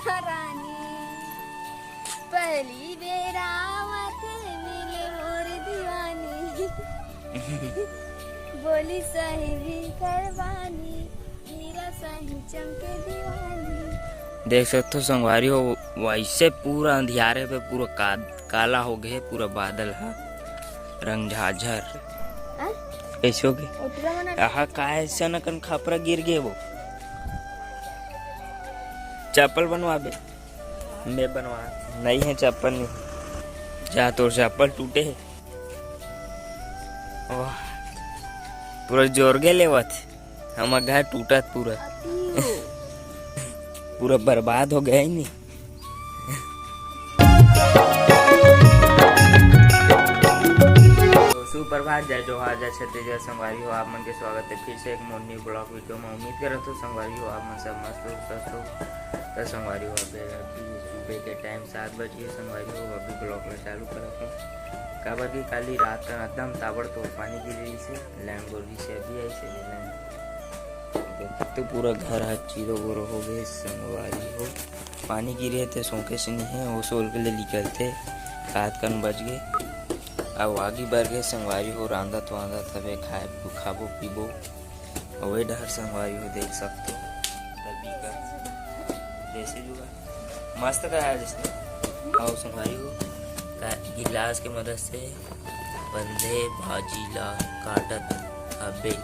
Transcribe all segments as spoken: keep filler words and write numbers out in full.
रानी, पहली बेरा आवत हे मिले मोर दीवानी। बोली सही भी करवानी, हीरा सही चमके दीवानी। देख सकथो संगवारी हो, वैसे पूरा अंधियारे पे पूरा का-, काला हो गए, पूरा बादल हा रंग झाझर। हाँ? कैसे हो गए? ओतरा मना आहा, काय ऐसा न कन खपरा गिर गए वो। चप्पल बनवाबे। मैं बनवा, नहीं है चप्पल, नहीं। जा, तोर चप्पल टूटे है। वाह, पूरा जोर के लेवत। हमर घर टूटत पूरा। पूरा बर्बाद हो गया ही नहीं। तो सुप्रभात, जय जोहार, जय छत्तीसगढ़ संगवारी हो, आप मन के स्वागत है फिर से एक मोर new vlog video में। उम्मीद करत हो संगवारी हो, आप मन सब मस्त हो, स्वस्थ हो। तो संगवारी हो, अभी, अभी सुबह के टाइम सात बज गए संगवारी हो, अभी vlog ला चालू करत हो, काबर कि काली रात का एकदम ताबड़तोड़ पानी गिर रही से, लैंड गोरी से अभी आई से लैंड। तो पूरा घर हा चीरो बोरो हो गए संगवारी हो। पानी गिरे ते सोके से नहीं है, वो सोल के ले निकलते। सात कन बज गए। अब आगी बर गए संगवारी हो, रांधत वांधत हवे, खाए खाबो पीबो। अउ ए डहर संगवारी हो देख सकते हो, तभी का देसी जुगाड़ मस्त का है जिसने। अउ संगवारी हो का गिलास के मदद से बंधे भाजी ला काटत हबे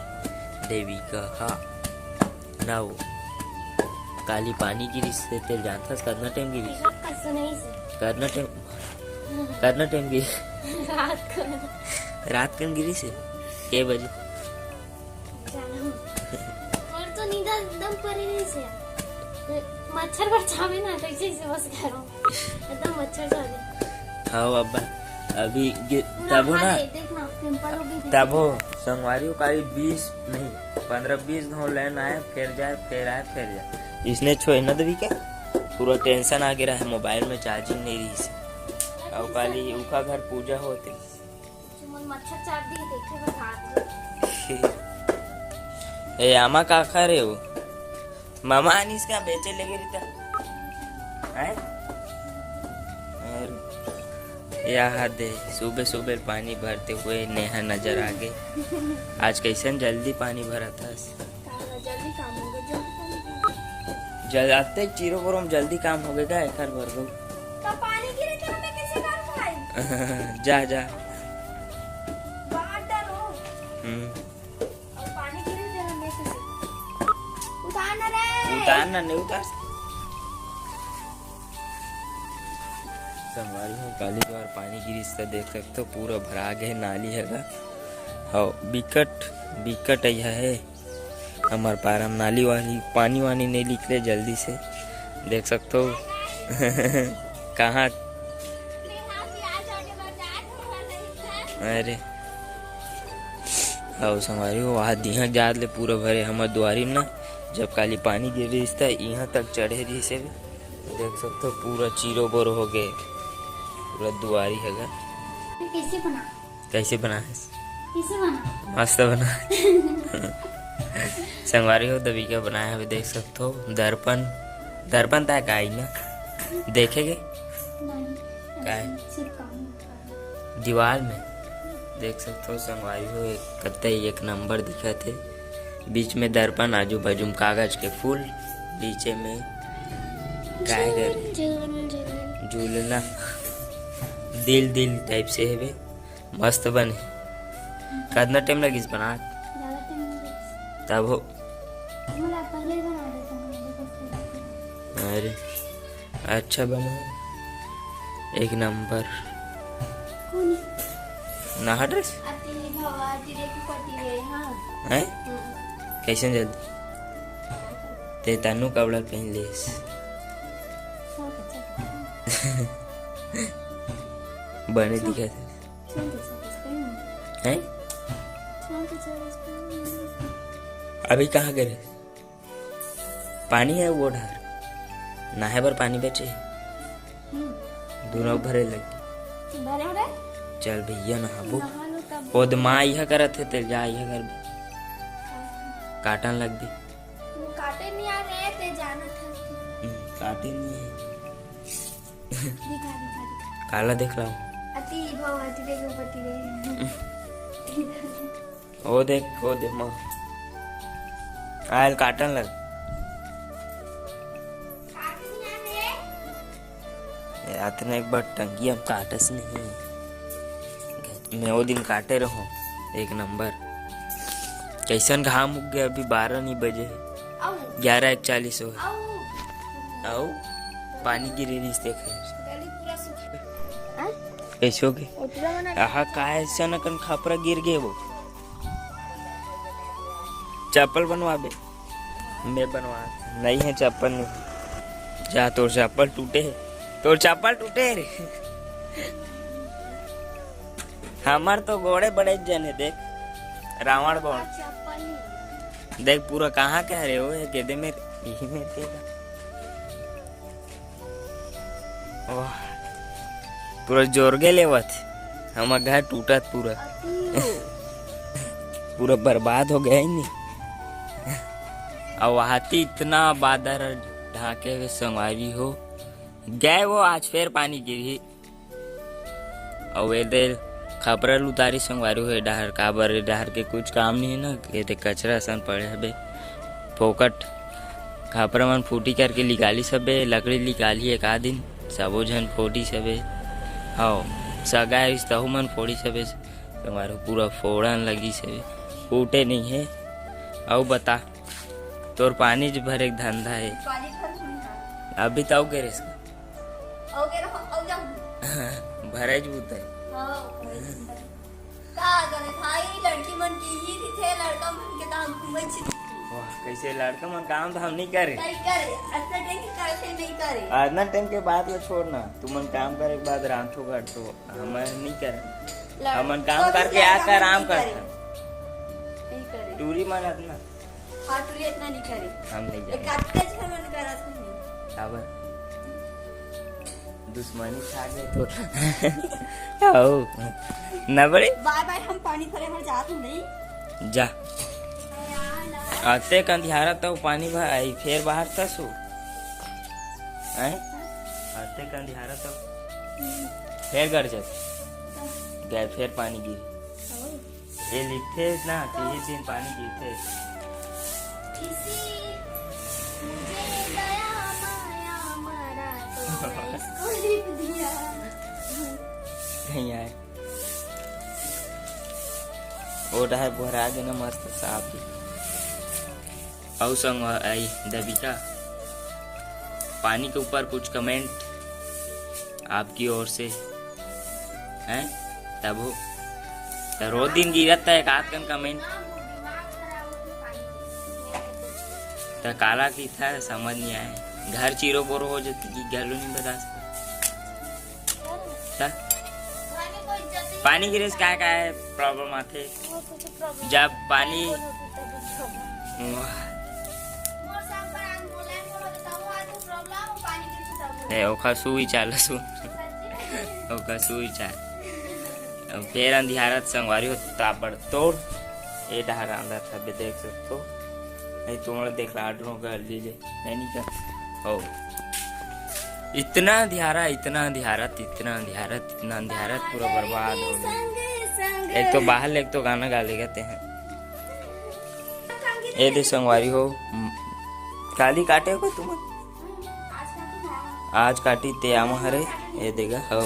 देविका हा। ना वो काली पानी गिरिस से तेल जानथस कतना टाइम गिरिस? कतना टाइम, कतना टाइम गिरिस? रात कन गिरिस से? के बजे? मोर तो नींद एकदम परे नहीं से। मच्छर बर चावे ना, तो इसे से बस करो। एकदम मच्छर चावे। हाँ अब्बा, अभी गे-, पूरा तबो ना, हाथ देख ना, पिंपल हो गई। तबो संगवारी हो काली बीस नहीं, पन्द्रह बीस घाव लाइन आए, फिर जाए, फिर आए, फिर जाए। इसने छोए ना देवी के पूरा टेंशन आ गिरा है, मोबाइल में चार्जिंग नहीं रही से। अउ काली उखा घर पूजा होते। मच्छर चाट दी, देखे बस हाथ में। ए, आमा का खा रहे हो? मामा आनिस का बेचे लेगे रिता? हैं? अरे, यहाँ दे, सुबह सुबह पानी भरते हुए नेहा नजर आ गए। आज कैसन जल्दी पानी भरा था। का जल्दी काम हो गया, जल्दी काम हो गया। जल-, आते चीरो बोरो में जल्दी काम हो गया, एकर भर दो। तो पानी गिरे तो हमें कैसे काम पाए? जा, जा। बाहर डालो। हम्म। और पानी गिरे तो हमें कैसे? उतार ना रे। उतार ना, नहीं उतार। संगवारी हो, काली बार पानी गिरिस त देख सकथो, पूरा भरा गए नाली हगा। हव, बिकट, बिकट अइहा है। हमर पारा म नाली वाली पानी वानी नहीं निकले जल्दी से, देख सकथो। कहाँ? अरे, अउ संगवारी हो, वहाँ दिहा जात ले पूरा भरे हमर दुआरी म ना, जब काली पानी गिर रही त इहाँ तक चढ़े रही से, देख सकथो पूरा चीरो बोरो हो गए, पूरा दुआरी हगा। कैसे बना? कैसे बना है? कैसे बना? मस्त बना। संगवारी हो, दबी का बनाया है, देख सकते हो। दर्पण, दर्पण ता का आई ना? देखेगे? नहीं। का है? सिर्फ काम होता है। दीवार में देख सकते हो, संगवारी हो, एक कतई एक नंबर दिखत है। बीच में दर्पण, आजू बाजू में कागज के फूल, नीचे में का है? झूलन, झूलन। झूलना, दिल, दिल टाइप से है बे। मस्त बने। कतना टाइम लगिस बनात? ज्यादा टाइम नहीं लगिस। तब हो। मोला पहले ही बना देता हूँ, अभी बस कर देता हूँ। अरे, अच्छा बना। एक नंबर। कौन? नहा ड्रेस? अति भवा, अति देखो कति रे, हाँ। हैं? हम्म। कैसन जल्दी? ते तनु कपड़ा पहन लेस। बहुत अच्छा। बने दिखा था। हैं? अभी कहाँ गए? पानी है वो ढार। नहाए बर पानी बचे। हम्म। दोनों भरे लगे। भरे हो रे? चल भैया नहाबो। नहा लो तब। ओद माँ इहा करत है, ते जा इहा कर। काटन लग दी। वो काटे नहीं आ रहे, ते जाना था। हम्म। काटे नहीं है। दिखा दिखा दिखा। काला देख लो। अति भव अति देव पति देव। ओ देख, ओ देख माँ। आयल काटन लग। रात में एक बार टंगी हम काटस नहीं। मैं वो दिन काटे रहो एक नंबर। कैसन घाम उग गया, अभी बारह नहीं बजे है, आओ ग्यारह इकतालीस हो। आओ। आओ, पानी गिरी रही देखे। गली पूरा सूख। कैसे हो गए? ओटरा बना। आहा, काय ऐसा न कन खापरा गिर गए वो। चप्पल बनवाबे। मैं बनवा नहीं है चप्पल नहीं। जा, तोर चप्पल टूटे है, तोर चप्पल टूटे है रे। हमार तो गोड़े बड़े जन है, देख रावण गोड़। चप्पल नहीं। देख पूरा कहाँ के हरे हो, ये गेदे में, यही में तेरा। वाह, पूरा जोर के लेवत। हमार घर टूटत पूरा। पूरा बर्बाद हो गया ही नहीं। अब वहाती इतना बादर ढाके हुए संगवारी हो गए वो, आज फिर पानी गिरही। अउ एदे खपरा ल उतारी संगवारी हो, ए डहर काबर, ए डहर के कुछ काम नहीं है ना, एदे कचरा असन पड़े हबे फोकट। खपरा मन फूटी करके निकाली सबे, लकड़ी निकाली एक आध दिन, सबो झन फोड़ी सबे। हव, सगा आइस तहू मन फोड़ी सबे, संगवारी हो, पूरा फोड़न लगी सबे, फूटे नहीं है। अउ बता, तोर पानी ज भरे के धंधा है। पानी भर दूंगा। अभी तो अउ गिरेस का? आओगे रहो, आओ जाओ। भरे ज बूता है। हाँ, वही सुंदर। का करे भाई, लड़की मन की ही थे, लड़का मन के काम घूमे छी। वाह, कैसे लड़का मन काम धाम नहीं करे। नहीं करे, अतना टेम के करते नहीं करे। अतना टेम के बात ला छोड़ ना, तुमन काम करे के बाद रांधो करथो, हमन नहीं करे। लड़-, हमन काम तो करके लड़का आके मन आराम नहीं करे। करथन। नहीं करे। टूरी मन अतना हाँ, टूरी इतना नहीं करे। हम नहीं एक जाने। आधे झन मन करा सुन। काबर? दुश्मनी छा गए तो। आओ। ना बड़े? बाय बाय, हम पानी भरे हर जात हूँ नहीं। जा। अते कंधियारा तो पानी भर आई, फेर बाहर तसु। हैं? अते कंधियारा तो फेर गरजत। गए फेर पानी गिरी। ये लिखते ना कि ये दिन पानी गिरते। किसी मुझे दया माया मारा तो मैं इसको लिख दिया। नहीं आए। ओ डहर भरा गे ना मस्त साफ। अउ संग आई दबिका, पानी के ऊपर कुछ कमेंट आपकी ओर से हैं? तब हो तो रोज दिन गिरत था एक आध कन कमेंट। त काला की था समझ नहीं आए, घर चीरो बोरो हो जाती कि गलो नहीं बता सकता। त पानी गिरे से काय काय प्रॉब्लम आथे? जब पानी ए, ओखर सुई चाल सुन। ओखर सुई चाल। अब फेर अंधियारत संगवारी हो ताबड़तोड़। ए डहर आंदत हबे, देख सकथो। नहीं तुमन देखला आडरो कर लीजे। नहीं, नहीं कर। हो। इतना अंधियारा, इतना अंधियारत, इतना अंधियारत, इतना अंधियारत, पूरा बर्बाद हो गया। एक तो बाहर ले, एक तो गाना गा लेगा ते हैं। ए दे संगवारी हो, म-, काली काटे हो तुमन? आज काटी ते आमा हरे, ए देगा हो।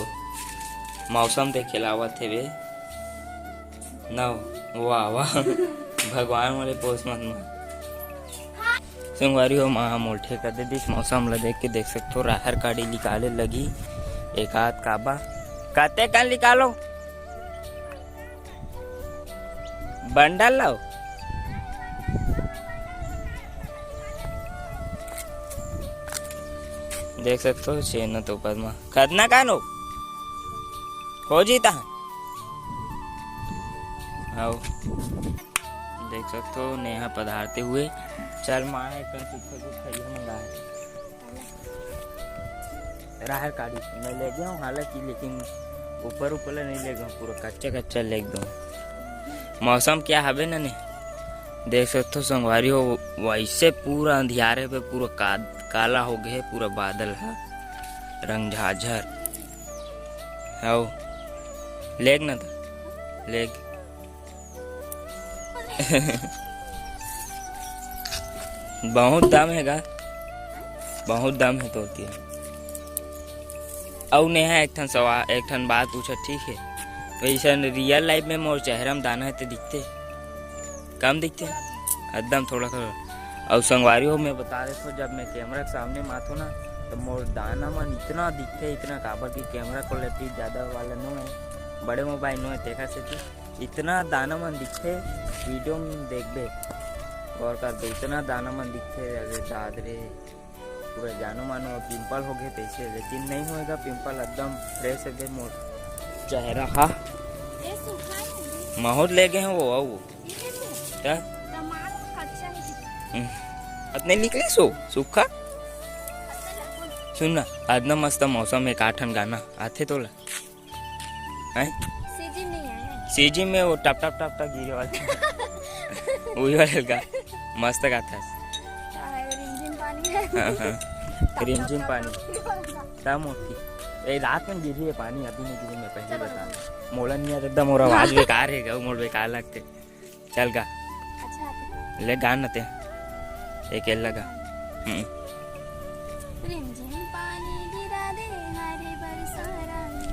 मौसम देखे लावत हे बे। ना, वाह, वाह। भगवान वाले पोस मत मार। संगवारी हो, माँ मोल ठेका दे दिस। मौसम ला देख के देख सकथो, राहर काड़ी निकाले लगी। एक आध काबा। काते कन निकालो? बंडल लाओ। देख सकथो, चेन तो पद्मा। खतना कानो? हो जीता। आओ। देख सकथो, नेहा पधारते हुए। चल माँ, एक कन सुखा सुखा ये मंगाए। राहर काड़ी मैं ले गया हूँ, हालांकि लेकिन ऊपर ऊपर ले नहीं ले गया हूँ, पूरा कच्चा कच्चा ले गया हूँ। मौसम क्या हबे ना ने, देख सकथो संगवारी हो, वैसे पूरा अंधियारे पे पूरा का-, काला हो गए, पूरा बादल ह रंग झाझर। हव, लेग ना त, लेग। बहुत दम हे गा, बहुत दम हे तोर तीर। अउ नेहा, एक ठन सवाल, एक ठन बात पूछत, ठीक हे? वैसन real life में मोर चेहरा में दाना हे ते दिखते? कम दिखते? एकदम थोड़ा थोड़ा। अउ संगवारी हो, मैं बता देथों, जब मैं camera के सामने में आथों ना, तो मोर दाना मन इतना दिखते, इतना, काबर कि camera quality ज्यादा वाला नो हे, बड़े mobile नो हे, तेखर सेती इतना दाना मन दिखथे, video में देखबे, गौर करबे, इतना दाना मन दिखथे। अरे दाद रे, पूरा जानो मानो pimple हो गए तैसे, लेकिन नहीं होएगा pimple, एकदम fresh है मोर चेहरा। हा, ये सूखा है, महूर ले गए हैं वो, वो। ये देखो, क्या? टमाटर कच्चा है। हम्म। अतने निकले सो सूखा। सुन ना, आज ना मस्त मौसम है, का ठन गाना आथे तोला? हैं? सीजी नहीं है। सीजी में वो टप टप टप टप गिरे वाला। वही वाला का मस्त गाथा। हाँ, रिमझिम पानी है। हाँ, हाँ। टप टप रिमझिम टप पानी। टप। ता मोटी। ए, रात में गिरी है पानी, अभी नहीं गिरी, मैं पहले चलो। बता। मोला नहीं आता, एकदम मोर आवाज बेकार है, मोर बेकार लगते। चल गा। अच्छा, आते। ले गा न ते। एक एल लगा। हम्म। रिमझिम पानी गिरा दे, हरे बरसा रानी।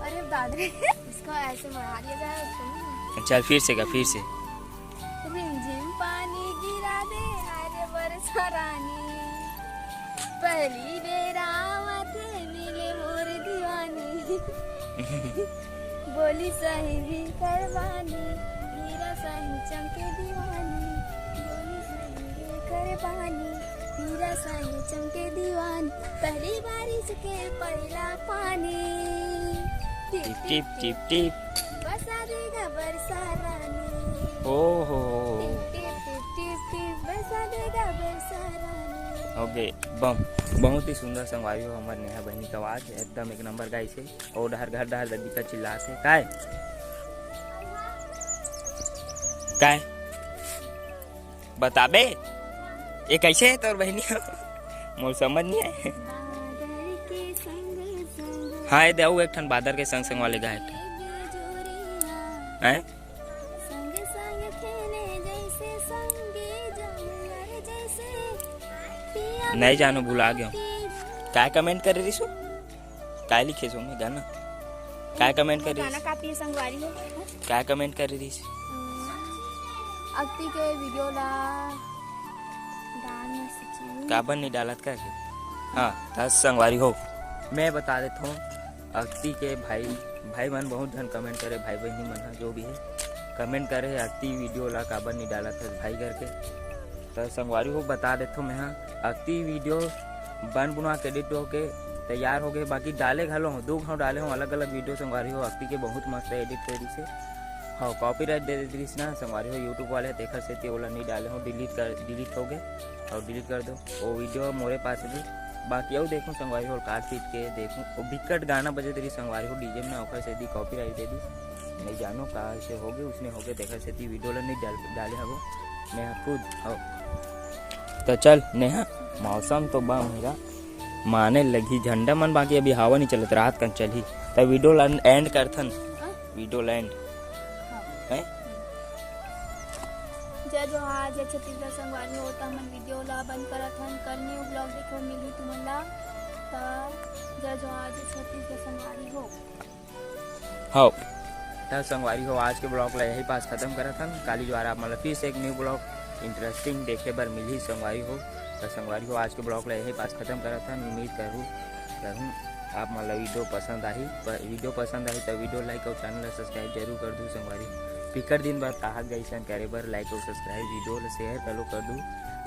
अरे दाद रे, इसको ऐसे बढ़ा दिया जाए, सुन। चल फिर से गा, फिर से। रिमझिम पानी गिरा दे, हरे बरसा रानी। पहली बेर आवत हे मिले मोर दीवानी। बोली सही भी करवानी, हीरा सही चमके दीवानी। बोली सही भी करवानी, हीरा सही चमके दीवानी। पहली बारिश के पहला पानी। Tip tip tip tip. बरसा देगा बरसा रानी। ओ हो हो हो। Tip tip tip tip tip, बरसा देगा बरसा रानी। ओके, बम। बहुत ही सुंदर संगवारी हो हमर नेहा बहिनी के आवाज, एकदम एक नंबर गाइस हे। ओ डहर घर डहर दद्दी का चिल्लात हे, काय? काय? बताबे? ये कैसे है तोर बहिनी? मोर समझ नहीं आए। बादल के संग संग। हाँ, ये दे, अउ एक ठन बादर के संग संग वाले गाय। हैं? संगे संग खेले जैसे संगे जमर जैसे पिया नहीं जानो, भुला गयो। के। काय comment करे रिसो? काय लिखे सो में गाना? काय comment करे गाना रिस? काफी संगवारी हो। काय comment करे रिस? अक्ति के video ला डालना सीखी। काबर नहीं डालत का के? हाँ, त संगवारी हो, मैं बता देता हूँ। अक्ति के भाई, भाई मन बहुत झन comment करे, भाई बहिनी मन ह जो भी है comment करे, अक्ति video ला काबर नहीं डालत है भाई करके। त संगवारी हो बता देथो मैं ह, अक्ति video बन बुना के edit होके तैयार हो गए, बाकी डाले घलो हूँ, दो घाव डाले हूँ अलग अलग video संगवारी हो, अक्ति के बहुत मस्त edit कर से। हाँ, copyright दे देत रहिस ना संगवारी हो YouTube वाले, तेखर सेती ओला नहीं डाले हूँ, delete कर, delete हो गए। अउ delete कर दो। वो video मोरे पास भी, बाकी अउ देखूं संगवारी हो, काट पीट के देखूं। वो बिकट गाना बजत रही संगवारी हो, DJ में, ओकर सेती copyright दे दी। नहीं जानो का ऐसे हो गए, उसने हो गए, देखा सेती video ला नहीं डाल, डाले हबो। नेहा खुद हो। तो चल नेहा, मौसम तो बा मेरा माने लगी झंडा मन, बाकी अभी हवा नहीं चलत, रात कन चलही। तो video ला end करथन, हाँ? Video ला end। हाँ। हैं? जय जोहार, जय छत्तीसगढ़ संगवारी हो, त हमन video ला बंद करत हन। कल new vlog देखे बर मिलही तुमन ला। त जय जोहार, जय छत्तीसगढ़ संगवारी हो। हव, त संगवारी हो, आज के vlog ला यही पास खत्म करत हन। काली ज्वार आप मन ला फिर से एक new vlog interesting देखे बर मिलही संगवारी हो। त संगवारी हो, आज के vlog ला यही पास खत्म करत हन। उम्मीद करूँ, करूँ आप मन ला video पसंद आही। प-, video पसंद आही त video like अउ channel ला subscribe जरूर कर दू संगवारी। बिकट दिन बाद कहात गइसन करे बर like अउ subscribe, video ला share घलो कर दू।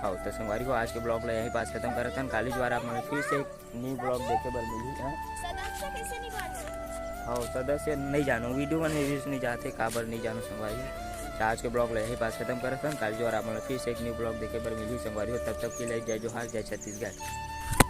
हव, त संगवारी हो, आज के vlog ला यही पास खत्म करत हन। काली ज्वार आप मन ला फिर से एक new vlog देखे बर मिलही, हाँ? सदस्य कैसे निकालना? हव, सदस्य नहीं जानो, video मन में views नहीं जाते, काबर नहीं जानो संगवारी। त आज के vlog ला यही पास खत्म करत हन। काली ज्वार आप मन ला फिर से एक new vlog देखे बर मिलही संगवारी हो। तब तक के लिए जय जोहार, जय छत्तीसगढ़।